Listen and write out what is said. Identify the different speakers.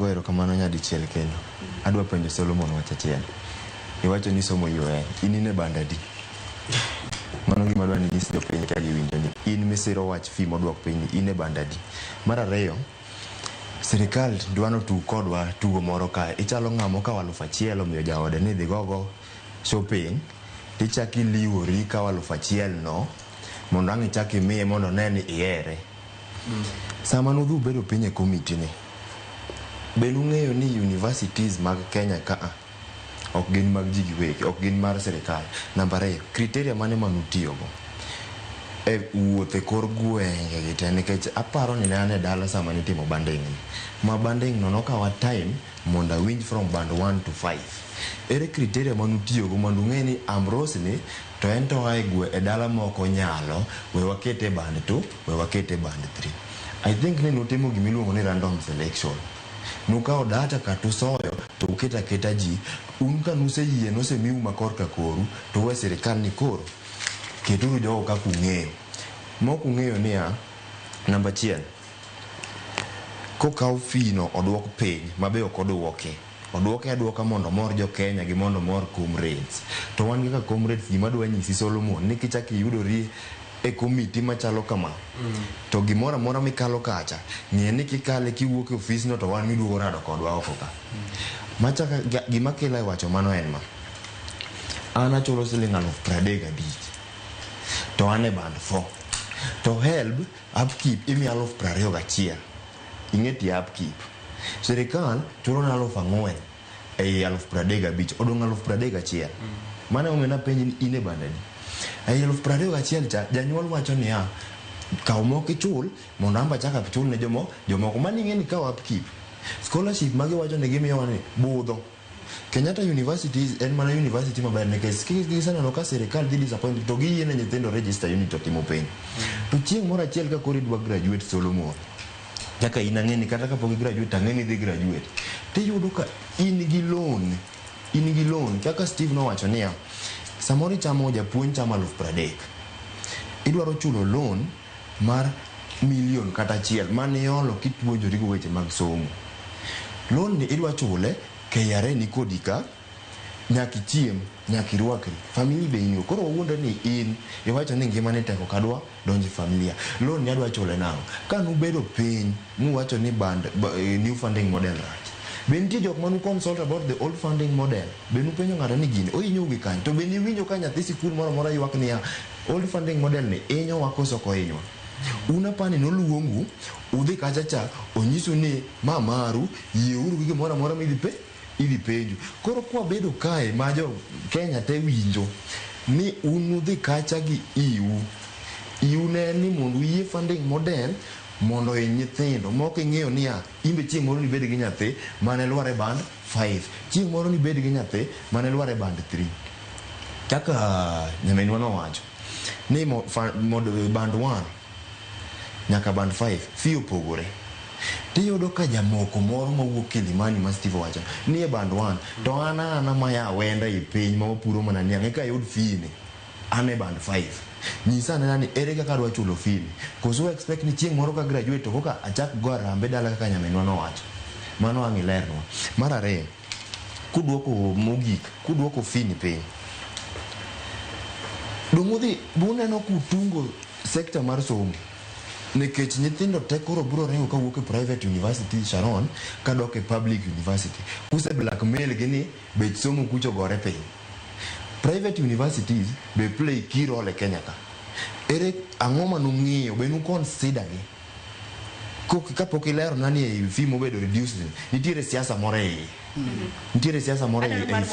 Speaker 1: Ago erokamano nyadichiel kendo. Adwa penjo Solomon wach achiel. Iwacho ni somo UoN. In e band adi? Mano gima adwa ni inyis jopiny ka giwinjo ni in misiro wach fee moduok piny ni in e band adi. Mar ariyo, sirikal dwa notug kodwa tugo moro kae. Ichalo ng'ama okawo 1000 omiyo jaode ni dhi gogo shopping, tichak iliwori ikawo 1000 no mondo ang' ichak imiye mondo one ni ihere. Sama nudhi ubedo piny e committee ni, be nung'eyo ni universities mag Kenya ka a ok gin mag ji giwegi, ok gin mar sirikal. Namba ariyo, criteria mane manutiyogo e wuoth e kor gwenge gi te nikech aparo ni ne an e dala sama nitimo banding ni. Ma banding no nokawa time mondo awinj from band 1 to 5. Ere criteria manutiyogo mondo ung'e ni Ambrose ni to en to oa e gwe e dala moko nyalo we wakete e band 2 we wakete e band 3. I think ni nutimo gimiluongo ni random selection. Nukawo data katusoyo to uketo aketa ji un ka nuseyie nosemiu ma korka koru to uwe sirikal ni koro keturu jogo kaka ung'eyo. Mok ung'eyo niya, namba achiel, kokaw fee no oduok piny mabe ok oduoke. Oduoke aduoka mondo omor jo Kenya gi mondo omor comrades. To wan kaka comrades gima adwa nyisi Solomon ni kichak iyudori e komiti machalo kama to gimoro amora mikalo kacha ng'e ni kikale kiwuok e ofis no to wan miduogo rado kodwa oko ka. Machaka gima kela e wacho mano en ma. An achulo siling 35,000 to an e band 4 to HELB upkeep imiya 21,000 ing'e tie upkeep sirikal chulo na 4,000 ei 35,000 odong' 31,000 mano emomiyo napenji ni in e band adi ei 21,000 cha janyuol wacho niya kaw moko ichul mondo an be achak achul ne jomoko mano ing'e ni kaw upkeep scholarship magiwacho ni gimiyowa ni budho Kenyatta University en mana university maber nikech giseneno ka sirikal dhi disappoint to giyie ne nyithindo register unit to timo penj. To chieng' moro achiel ka koro idwa graduate Solomon, kaka in ang'e ni kata kapok i graduate ang'e ni idhi graduate, tiyudo ka in gi loan, in gi loan kaka Steve nowacho niya, samoro ichamo japuonj chamo 30,000, idwaro chulo loan mar milion kata achiel mane iolo kipuonjori go weche mag somo. Loan ni idwa chule KRA ni kodi ka, nyaka ichiem, nyaka irwakri, family be in go. Koro wawuondre ni in iwacho ni ngimani tek ok adwa donjo e familia. Loan ni adwa chule nang'o? Ka nubedo piny muwacho ni band, new funding model rach. Be nitie jok manu consult about the old funding model? Be nupenjo ng'ato ni gini ohinyou gi kanye? To be niwinjo ka nyathi sikul moro amora ywak niya old funding model ni hinyowa koso ok ohinywa? Un apani noluongu udhi kacha cha onyisu ni ma maru yieuru gi gimoro amora midhi pe idhi penju. Koro kwabedo kae ma jo Kenya te winjo ni un udhi kacha gi iu. Iu ne en ni mondo uyie funding model mondo ohiny nyithindo mok ing'iyo niya in be chieng' moro nibed gi nyathi mane lwar e band 5 chieng' moro nibed gi nyathi mane lwar e band 3 kaka nyaminwa nowacho ni band 1 nyaka band 5 fee opogore tiyudo ka jamoko moro mawuok Kilimani ma Steve owacho ni e band 1 to an ana maya awenda e piny ma wapuro mana niang' eka ayud fee ni an e band 5 nyisa anena ni ere kaka adwa chulo fee ni koso expect ni chieng' moro ka graduate to koka achak go arambe dala kaka nyaminwa nowacho mano ang' ilernwa mar ariyo kuduoko mogik kuduoko fee ni piny dong' udhi buneno kutungo sector mar somo nikech nyithindo te koro biro ringo kawuok e private university Sharon kadok e public university kuse blackmail gi ni bech somo kucho gore piny private universities be play key role e Kenya ka ere ang'o manung'iyo be nu consider gi kapok ilerona ni ei fee mobedo reduced nitiere siasa moro e iye nitiere siasa moro e
Speaker 2: Aneno
Speaker 1: ei
Speaker 2: mar
Speaker 1: fee.